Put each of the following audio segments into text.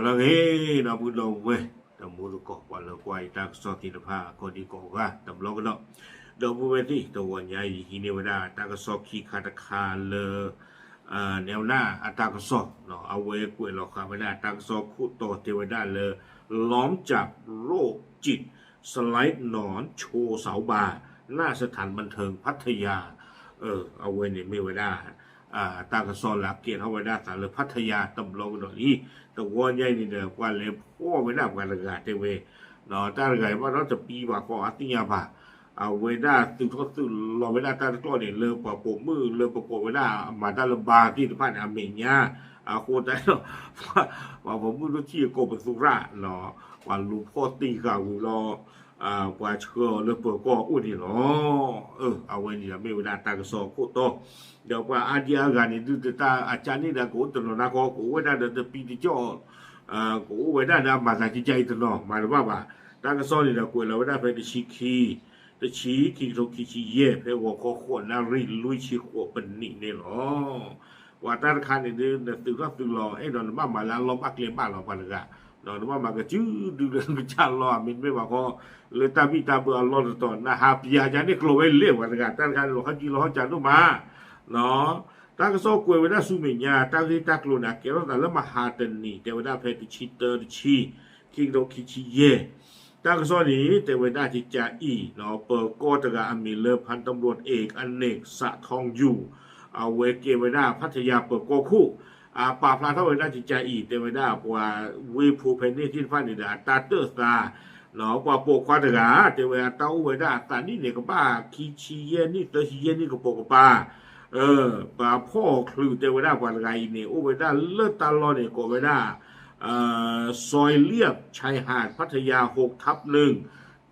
လၢအဂ့ၤ ဒီပုၢ်ဒီဝဲၢ် တံၤသကိး ပှၤလၢကွၢ်ယတၢ်ကစီၣ်သ့ၣ်တဖၣ် ကိးဒံကိးဂၤတဘျီကဒီး, ဒီပုၢ်ဝဲၢ်သ့ၣ် တဂီၤညါအံၤ ယဟံးန့ၢ်ဝဲဒၣ်တၢ်ကစီၣ်ခံခါတခါလၢ နဲဝဲဒၣ်အတၢ်ကစီၣ် အဝဲကွဲးလီၤဃာ်ဝဲဒၣ်တၢ်ကစီၣ်ခိၣ်တီတဲဝဲဒၣ်လၢ ล้มจับโรคจิต สไลด์นอนโชว์สาวบาร์ หน้าสถานบันเทิงพัทยา အဝဲန့ၣ်မ့ၢ်ဝဲဒၣ် တၢ်ကစီၣ်လၢအကဲထီၣ်ဝဲဒၣ်သးလၢ Pattaya တဘျီကဒီးလံ. တဂီၤညါအံၤန့ၣ်ဒီး ပှၤလဲၤဖီၣ်ဝဲဒၣ်ပှၤတဂၤတဲဝဲ, တၢ်တဂၤအံၤဘၣ်ဒီးတပံၤဘၣ်ဃီအသ့ၣ်ညါဘၣ်, အဝဲဒၣ်သုးထီၣ်သုးလီၤဝဲဒၣ်တၢ်တကျီၢ်န့ၣ် လၢပှၤပိာ်မုၣ်လၢပကိးဝဲဒၣ်အမၤတၢ်လၢ bar သ့ၣ်တဖၣ်န့ၣ် အမဲာ်ညါ, အဃိသတးဒီး ပှၤပိာ်မုၣ်ဒိၣ်ထံၣ်အကိးပသူရၣ် ပှၤလူၤဖီၣ်တံၢ်ဃာ်ဝံၤလီၤ ပှၤဆှၢအီၤလၢပၢၤကီၢ်အအိၣ်န့ၣ်လီၤ. အဝဲန့ၣ်ဒီးမ့ၢ်ဝဲဒၣ်တၢ်ကစီၣ်အခိၣ်တီ, ဒီးပှၤအါဒံအါဂၤန့ၣ် ဒုးတၢ်အကၢန့ၣ်ဒီးကအိၣ်တနီၤနါဃီ ကအိၣ်ဝဲဒၣ်ဒီးတပံၤတကီၢ်, ကအိၣ်ဝဲဒၣ်ဒီးအမၤသးကကါအံၤတနီၤ မၤတဘၣ်ဘၣ်. တၢ်ကစီၣ်န့ၣ်ဒီးကွဲးလီၤဝဲဒၣ်ဖဲတဆံခံ, တဆံ ခံကထိခံဆံယဲၢ် ဖဲဂီၤခီဃိးနၣ်ရံၣ်လွံၢ်ဆံဃိးပနံးန့ၣ်လီၤ. ပှၤတၢ်တခါန့ၣ်ဒုး နသုးထီၣ်သုးလီၤ အဲၣ်ဒိးနဘၣ်မၤလၢအလီၢ်ဘၣ်ကျဲဘၣ်လီၤ ပှၤတဂၤ, နဘၣ်မၤကစုဒုလၢကစၢ်လီၢ် မ့တမ့ၢ်ဘၣ်ဃီ လၢတၢ်ဘံၣ်တၢ်ဘၢအလီၢ်တတီၤ နဟးပျးကန့ၣ်ကျိၤဝဲလဲၣ် ပှၤတဂၤ တၢ်တခါန့ၣ် လီၤဟီၣ်ကံလီၤဟီၣ်ကၢဒိၣ်မး တၢ်ကစီၣ်ကွဲးဝဲဒၣ်ဆူမဲာ်ညါ တၢ်ဂ့ၢ်တၢ်ကျိၤန့ၣ် အကဲထီၣ်သးလၢမဟါတနံၤ တဲဝဲဒၣ်ဖဲတဆံတၢတဆံ ခံကထိခံဆံယဲၢ်, တၢ်ကစီၣ်န့ၣ် တဲဝဲဒၣ်ကကါအံၤ ပၢၤကီၢ်တဂၤအမံၤလၢ พันตำรวจเอกอเนก สะทองอยู่ အဝဲကဲဝဲဒၣ် พัทยา ပၢၤကီၢ်ခိၣ်, အပာ်ဖျါထီၣ်ဝဲဒၣ်ကကါအံၤ တဲဝဲဒၣ်ပှၤဝ့ၢ်ဖိဖဲန့ၣ်သ့ၣ်တဖၣ်န့ၣ်ဒီး အတၢ်တၢၢ်သါ ပှၤပိာ်ခွါတဂၤ တဲဝဲအတၢ်အိၣ်ဝဲဒၣ်အသးနံၣ်န့ၣ် ကဘၣ်ခံဆံယဲၢ်နံၣ် သၢဆံယဲၢ်နံၣ်ကပိာ်ကပၤ, ပှၤဖီၣ်ချုးတဲဝဲဒၣ်ပှၤတဂၤအံၤန့ၣ် အိၣ်ဝဲဒၣ်လၢတၢ်လီၢ်န့ၣ် ကိးဝဲဒၣ် ซอยเลียบชายหาดพัทยา หกทับหนึ่ง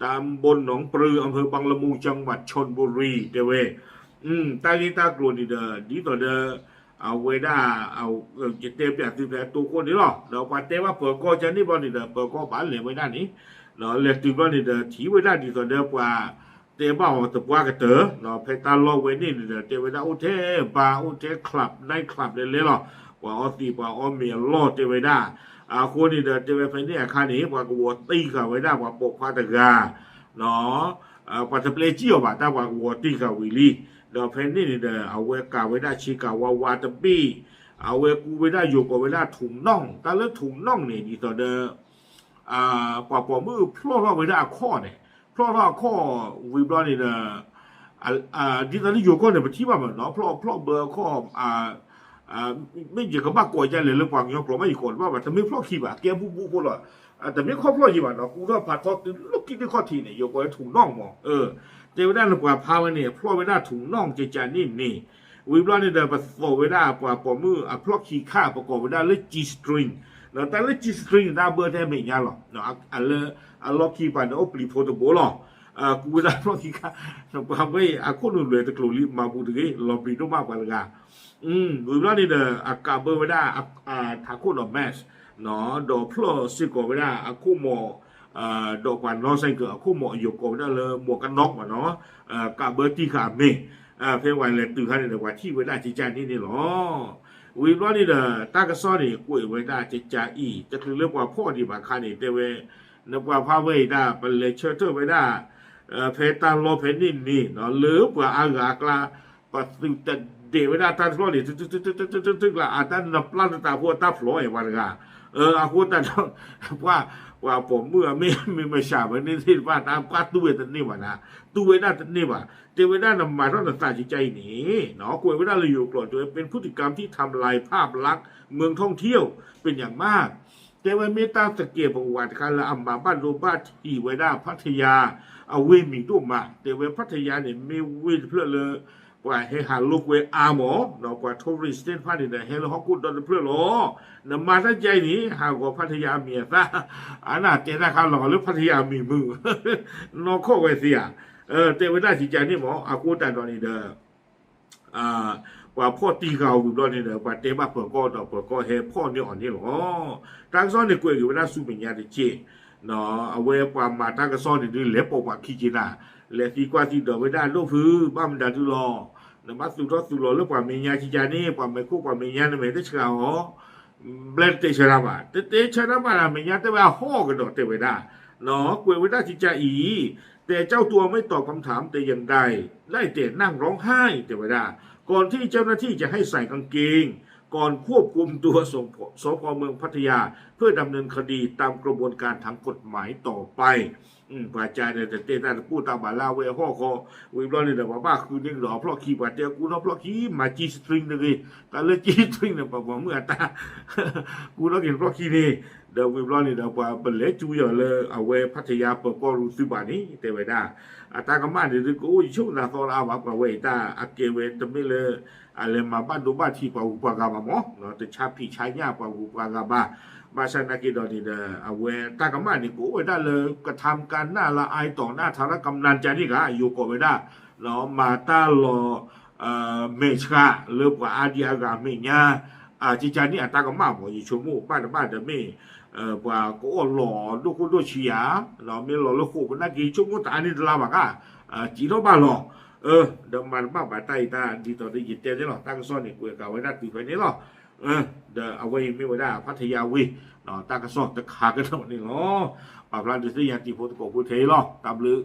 ตำบลหนองปลือ อำเภอบังละมุง จังหวัดชลบุรี တဲဝဲ, တၢ်ဂ့ၢ်တၢ်ကျိၤန့ၣ်ဒီး ဒ်သိးဒီး အဝဲဒၣ် ယတဲပျးသုဖဲအတိခိၣ်န့ၣ်လီၤ. ဒီးပှၤတဲဘၣ်ပၢၤကီၢ်ကန့ၣ်ဘျီန့ၣ်ဒီး ပၢၤကီၢ်ဘၣ်လဲၤဝဲဒၣ်န့ၣ် လဲၤတုၤဘျီန့ၣ်ဒီး ထံၣ်ဝဲဒၣ်ဒ်သိးဒီးပှၤ တဲဘၣ်အီၤသပှၢ်ကတၢၢ် ဖဲတၢ်လီၢ်ဝဲန့ၣ်န့ၣ်ဒီး တဲဝဲဒၣ်အိၣ်ထဲ bar အိၣ်ထဲ club, night club လဲၤလဲၤလီၤ. ပှၤအီသံးပှၤအီမ့ၤအလီၢ်တဲဝဲဒၣ်, အဃိန့ၣ်ဒီး တဲဝဲဖဲန့ၣ်အခါန့ၣ် ပှၤကဝီၤတံၢ်ဃာ်ဝဲဒၣ်ပှၤပိာ်ခွါတဂၤ ပှၤတပျဲစံၣ်အီၤဘၣ် တၢ်ပှၤကဝီၤတံၢ်ဃာ်ဝံၤလံ. ဒီးဖဲန့ၣ်န့ၣ်ဒီး အဝဲကၤဝဲဒၣ်ဆ့ကၤဝါဝါတဘ့ၣ်, အဝဲကူဝဲဒၣ်ယိၤကိးဝဲဒၣ် ထုးနီၣ်, တၢ်လၢ ထုးနီၣ် န့ၣ် ဒ်သိးဒီး ပှၤပိာ်မုၣ်ဖျီၣ်ထီၣ်ဝဲဒၣ်အခီၣ်န့ၣ်, ဖျီၣ်ထီၣ်အခီၣ်ဝံၤဘျီန့ၣ်ဒီး ဒ်သိးလၢယိၤကီၢ်န့ၣ် ပထံၣ်ဘၣ်မးနီၤ ဖျီၣ်ဖျီၣ်ဘၢအခီၣ် မ့ၢ်ယကဘၣ်ကိးဒ်လဲၣ်လၢပှၤကညီကျိာ်မး ယကိးတဘၣ်ဘၣ် တမ့ၢ်ဖျီၣ်ခံဘၣ် ကဲဘူးဘူးဖိလီၤ. တမ့ၢ်ခီၣ်ဖျီၣ်ယံၤဘၣ်နီၤ ကူထီၣ်ဖးထီတုၤလၢခံတခီၣ်ထံးန့ၣ် ယိၤကိးဝဲ ထုးနီၣ် မး, တဲဝဲဒၣ်နပှၤဖးဝဲန့ၣ် ဖျီၣ်ဝဲဒၣ် ထုးနီၣ် ကကန့ၣ်န့ၣ်, ဝံၤဘျီန့ၣ်ဒီး ပသိးဝဲဒၣ်ပှၤပိာ်မုၣ်အဖျီၣ်ခံခါ ပကိးဝဲဒၣ်လၢ G string, တၢ်လၢ G string န့ၣ် တၢ်ဘၢထဲအမဲာ်ညါလီၤ. လၢအလီၢ်ခံပၤန့ၣ် အိၣ်ပျံၤဖိတဘိလီၤ. ကူဝဲဒၣ်ဖျီၣ်ခံခါ, ပှၤဝဲအံၤ အခိၣ်နူာ်လွဲၤတကျိၤလံ မၤဘူးတဂ့ၤ လီၤပျံၤဒိၣ်မးပှၤတဂၤ ဝံၤဘျီန့ၣ်ဒီး အကးဘၢဝဲဒၣ် ထးခိၣ်ဒီး mask ဒီးဖျီၣ်စ့ၢ်ကီးဝဲဒၣ်အခိၣ်မီၤ, ဒီးပှၤနီၣ်စဲးကၢးအခိၣ်မီၤ ယိၤကိးဝဲဒၣ်လၢ မီၤကနီၣ် မးနီၤ, ကးဘၢတံၢ်ဃာ်အမ့ၢ်, ဖဲပှၤလဲၤတုၤခါန့ၣ်ဒီး ပှၤထံၣ်ဝဲဒၣ်ကကန့ၣ်န့ၣ်လီၤ. ဝံၤဘျီန့ၣ်ဒီး တၢ်ကစီၣ်န့ၣ် ကွဲးဝဲဒၣ်ကကအံၤ တချုးလၢပှၤဖီၣ်ဒံးဘၣ်ခါန့ၣ် တဲဝဲ နပှၤဖးဝဲအံၤဒၣ် ပလဲၤဆၢထၢၣ်ဝဲဒၣ် ဖဲတၢ်လီၢ်ဖဲန့ၣ်န့ၣ် လၢပှၤအါဂၤအကျါ ပသုးတဒဲးဝဲဒၣ်တၢ်တဖျီၣ်န့ၣ် တကျါ အတၢ်နပျၢ်နတးဖိအတၢ်ဖျီၣ်အဲၣ်ပှၤတဂၤ, အဃိတၢ်ဒီး ပှၤ ပှၤပိာ်မုၣ်အမ့ၢ်မ့ၢ်မစှၤဝဲန့ၣ်သ့ၣ်တဖၣ် တၢ်ပှၢ်တူၢ်ဝဲတန့ၢ်ဘၣ်နၤ, တူၢ်ဝဲဒၣ်တန့ၢ်ဘၣ်, တဲဝဲဒၣ်နမၤထီၣ်နသးကကအံၤန့ၣ် ကွဲးဝဲဒၣ်လၢယိၤကျိာ်တဲဝဲ เป็นพฤติกรรมที่ทำลายภาพลักษณ์เมืองท่องเที่ยวเป็นอย่างมาก တဲဝဲမ့ၢ်တၢ်သကဲးပဝးတခါလၢအမၤဘၣ်ဒိဘၣ်ထံးဝဲဒၣ် Pattaya အဝ့ၢ်မံၤဒိၣ်မး, တဲဝဲ Pattaya န့ၣ် မ့ၢ်ဝ့ၢ်တဖျၢၣ်လၢ ပှၤဟဲဟးလိာ်ကွဲအါမး, ဒီးပှၤ tourist သ့ၣ်တဖၣ်န့ၣ်ဒီး ဟဲလၢဟီၣ်ခိၣ်ဒီတဖျၢၣ်လီၤ. နမၤတၢ်ကကအံၤန့ၣ် ဟးဂီၤ Pattaya အမံၤအသၣ်, အနၢ်တဲတၢ်ခါလီၤလၢ Pattaya အမံၤမုာ်, နီၢ်ခီၣ်ဝဲသ့ဧါ, တဲဝဲဒၣ်ကကအံၤန့ၣ်မး, အဃိတၢ်ဒီးန့ၣ်ဒီး ပှၤဖီၣ်တံၢ်ဃာ်အီၤဝံၤဘျီန့ၣ်ဒီး ပှၤတဲဘၣ်ပၢၤကီၢ်ဒီးပၢၤကီၢ်ဟဲဖီၣ်န့ၢ်အီၤန့ၣ်လီၤ. တၢ်ကစီၣ်န့ၣ်ကွဲးက့ၤဝဲဒၣ်ဆူမဲာ်ညါတက့ၢ်, အဝဲပှၤမၤတၢ်ကစီၣ်န့ၣ်ဒုး လဲၤပိာ်ပှၤခံက့ၤနၤ, လဲၤသံကွၢ်သံဒိးဝဲဒၣ်ဒိၣ်ဖု ဘၣ်မနုၤဒုးလီၤ, နဘၣ်သူၣ်ထီၣ်သူၣ်လီၤလၢပှၤမဲာ်ညါကကန့ၣ် ပှၤမဲာ်ခိၣ်ပှၤမဲာ်ညါနမဲာ်တဆှးအီၤ ဘျဲၣ်တတဲဆၢတၢ်ဘၣ်, တတဲဆၢတၢ်ဘၣ်လၢအမဲာ်ညါ တဲဝဲအဟီၣ်ကဒီးတဲဝဲဒၣ်, ကွဲးဝဲဒၣ်ကကါအံၤ, แต่เจ้าตัวไม่ตอบคำถามแต่อย่างใด ได้แต่นั่งร้องไห้ တဲဝဲဒၣ်, ก่อนที่เจ้าหน้าที่จะให้ใส่กางเกง ก่อนควบคุมตัวส่ง สภ เมืองพัทยา เพื่อดำเนินคดีตามกระบวนการทางกฎหมายต่อไป ပှၤကါန့ၣ် တတဲတၢ်တပိၢ်တၢ်ဘၣ်လၢအဝဲအဟီၣ်ဃီ, ဝံၤဘျီန့ၣ်ဒီး ပှၤဘၣ်ဃုန့ၢ်ကဒီးအဖျီၣ်ခံ ပှၤတဲကူနီၢ်ဖျီၣ်ခံ မၤကံ string တဂ့ၤ, တၢ်လၢကံ string န့ၣ် ပှၤပိာ်မုၣ်အတၢ် ကူနီၢ်က့ၤဖျီၣ်ခံန့ၣ်, ဒီးဝံၤဘျီန့ၣ်ဒီး ပှၤပလဲၤကၠူယီၤလၢအဝဲ ဖးထယါ ပၢၤကီၢ်ရူၢ်သုးဘၣ်န့ၣ် တဲဝဲဒၣ်, အတၢ်ကမၣ်န့ၣ် ဒုးကအိၣ်ယဆိကမိၣ်သးသီလၢအါဘၣ် ပှၤဝဲအံၤတၢ်အကဲဝဲတမ့ၢ်လၢ အလဲၤမၤဘၣ်ဒိဘၣ်ထံးပှၤဂုၤပှၤဂၤဘၣ်မး, တဆါဖံးဆါညၣ်ပှၤဂုၤပှၤဂၤဘၣ်, ဘၣ်ဆၣ်နာ်က့ဒီးန့ၣ်ဒီး အဝဲတၢ်ကမၣ်န့ၣ် ကအိၣ်ဝဲဒၣ်လၢ ကထါမကါနၢ်လၢ အါတီၤနၢ်ထါရၣ်ကမျၢၢ်ကန့ၣ်ဂၤ ယိၤကိးဝဲဒၣ်, မၤတၢ်လီၤ မဲာ်ဆှးလၢပှၤအါဒံအါဂၤမဲာ်ညါ, ကကါန့ၣ်အတၢ်ကမၣ်မး ယဆိကမိၣ်ဘၣ်တဘၣ်ဒီးမ့ၢ် ပှၤကအိၣ်လီၤဒိၣ်ခိၣ်ဒိၣ်ဆံးယၤ, မ့ၢ်လီၤလၢဃိာ်ပနၢ်က့ ဆိကမိၣ်တအါန့ၢ်တလါဘၣ်ကါ, စံးထီၣ်ဘၣ်လီၤ, ဒီးမၤတဘၣ်ဘၣ်တၢ်အံၤတၢ်ဒ်သိးဒီးယတဲန့ၣ်လီၤ, တၢ်ကစီၣ်န့ၣ် ကွဲးဃာ်ဝဲဒၣ်တုၤဖဲန့ၣ်လီၤ, ဒီးအဝဲအံၤမ့ၢ်ဝဲဒၣ်ဖးထယါဝ့ၢ် တၢ်ကစီၣ်တခါကဒီးန့ၣ်လီၤ, ပာ်ဖျါဒုးသ့ၣ်ညါတံၤဖိသကိးဖိထဲအံၤလီၤ, တၢ်ဘျုး